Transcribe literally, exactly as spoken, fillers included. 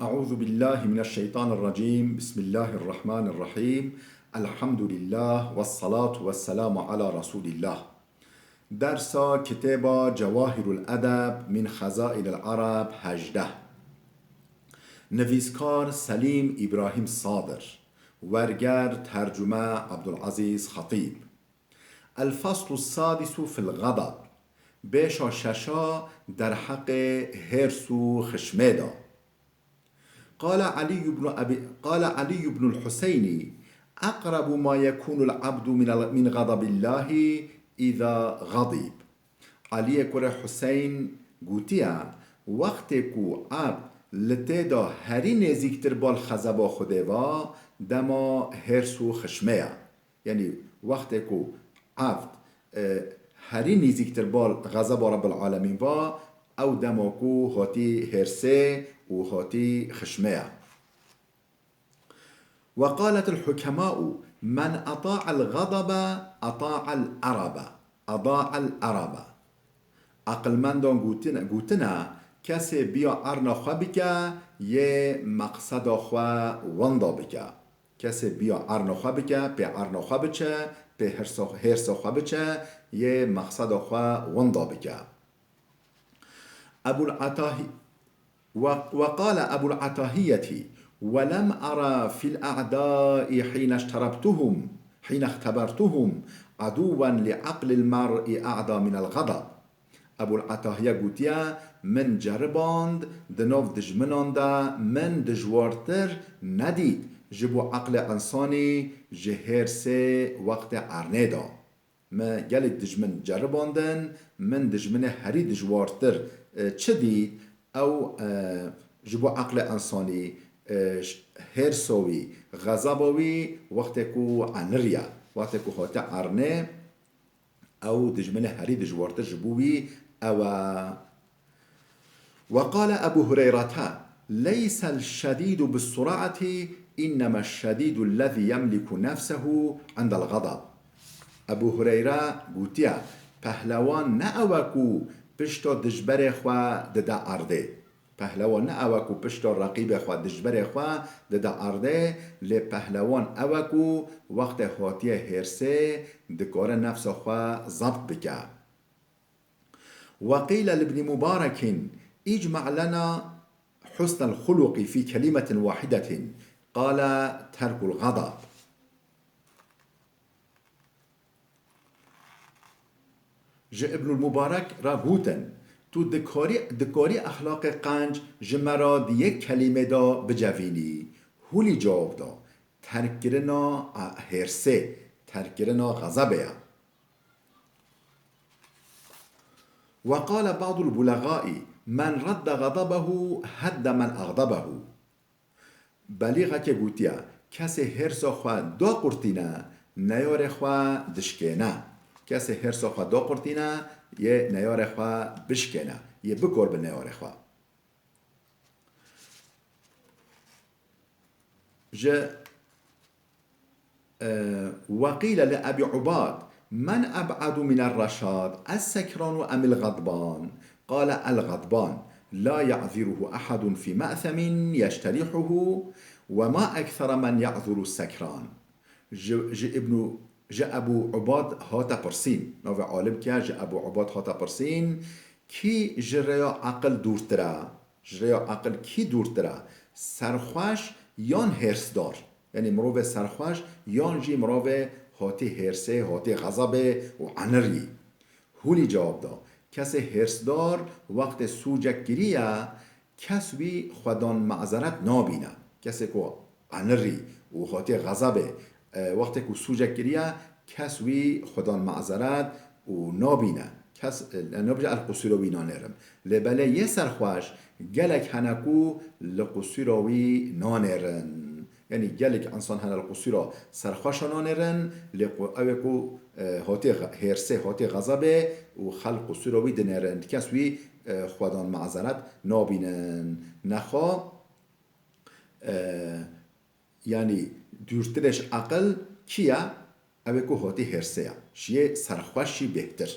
أعوذ بالله من الشيطان الرجيم. بسم الله الرحمن الرحيم. الحمد لله والصلاة والسلام على رسول الله. Dersa kitêba Cewahirul Edeb min Xezailil Ereb hejdeh. Nivîskar Selîm Îbrahîm Sadir. Werger tercume Abdulazîz Xetîb. الفصل السادس في الغضب. Bêşa şeşa derheqê hêrs û xişmê de. قال علي بن أبي، قال علي بن الحسين: أقرب ما يكون العبد من ال-، من غضب الله إذا غضب. Eliyê kurê Huseyn gotiye, wextê ku ebd li tê de herî nêzîktir bal xezeba Xwedê va, dema hêrs û xişmê ye. Yanî wextê ku ebd, e, herî nêzîktir bal xezeba Rebbil Alemîn va, ew dema ku hatî hêrsê û hatî xişmê ye. وقالت الحكماء: من أطاع الغضب أطاع الأرب، أضاع الأرب. Aqilmendan gotin-, gotine, kesê biya erna xwe bike, yê meqseda xwe wenda bike. Kesê biya erna xwe bike, pê erna xwe biçe, pê hirsa-, hêrsa xwe biçe, yê meqseda xwe wenda bike. Ebul Atahi-, و-، وقال أبو العتاهية: ولم أر في الأعداء حين اشتربتهم، حين اختبرتهم، عدوا لعقل المرء أعدى من الغضب. Ebul Atahiye gotiye, min ceriband, di nav dijminan de min dijwartir nedît ji bo eqlê însanî ji hêrsê wextê ernê de. Me gelek dijmin ceribandin, min dijminê herî dijwartir, e, çi dît? Ew, e, ji bo eqlê însanî, e, ş-, hêrsa wî, xezaba wî wextê ku eniriye, wextê ku hate ernê, ew dijminê herî dijwartir ji bo wî ew e. وقال أبو هريرة: ليس الشديد بالصرعة، إنما الشديد الذي يملك نفسه عند الغضب. Ebû Hureyre gotiye, pehlewan ne ew e ku pişta dijberê xwe dide erdê. Pehlewan ne ew e ku pişta reqîbê xwe, dijberê xwe dide erdê, lê pehlewan ew e ku wextê hatiye hêrsê dikare nefsa xwe zebt bike. وقيل لابن مبارك: اجمع لنا حسن الخلق في كلمة واحدة، قال: ترك الغضب. Ji Ibnul Mubarek re gotin, tu dikarî, dikarî exlaqê qenc ji me re di yek kelîmê de bicevînî? Hûlî cewab da, terkkirina hêrsê, terkkirina xezebê ye. وقال بعض البلغاء: من رد غضبه هد من أغضبه. Belîxeke gotiye, kesê hêrsa xwe daqurtîne, neyarê xwe dişkêne. Kesê hêrsa xwe daqurtîne, yê neyarê xwe bişkêne, yê bikor bi neyarê xwe. Ji, e, وقيل لأبي عباد: من أبعد من الرشاد، السكران أم الغضبان؟ قال: الغضبان، لا يعذره أحد في مأثم يجترحه، وما أكثر من يعذر السكران. Ji, ji Îbnû, ji Ebû Ubad hate pirsîn. Navê alim kî ye? Ji Ebû Ubad hate pirsîn. Kî ji rêya eqil dûrtir e? Ji rêya eqil kî dûrtir e? Serxweş yan hêrsdar? Yanî mirovê serxweş yan jî mirovê hatî hêrsê, hatî xezebê û enirî? Hûlî cewab da, kesê hêrsdar wextê sûcek kiriye, kes wî xwedan mazeret nabîne. Kesê ku enirî û hatî xezebê, e, wextê ku sûcek kiriye, kes wî xwedan mazeret û nabîne. Kes, e, nabêje ez qusûra wî nanêrim. Lê belê yê serxweş gelek hene ku li qusûra wî nanêrin. Yanî gelek însan hene li qusûra serxweşa nanêrin, lê qu-, ew ê ku, e, hatê xe-, hêrsê, hatê xezebê û xelk qusûra wî dinêrin. Kes wî, e, xwedan mazeret nabînin. Nexwe, e, yanî dûrtirê ji eqil kî ye? Ew ê ku hatî hêrsê ye. Ji yê serxweş jî bêhtir.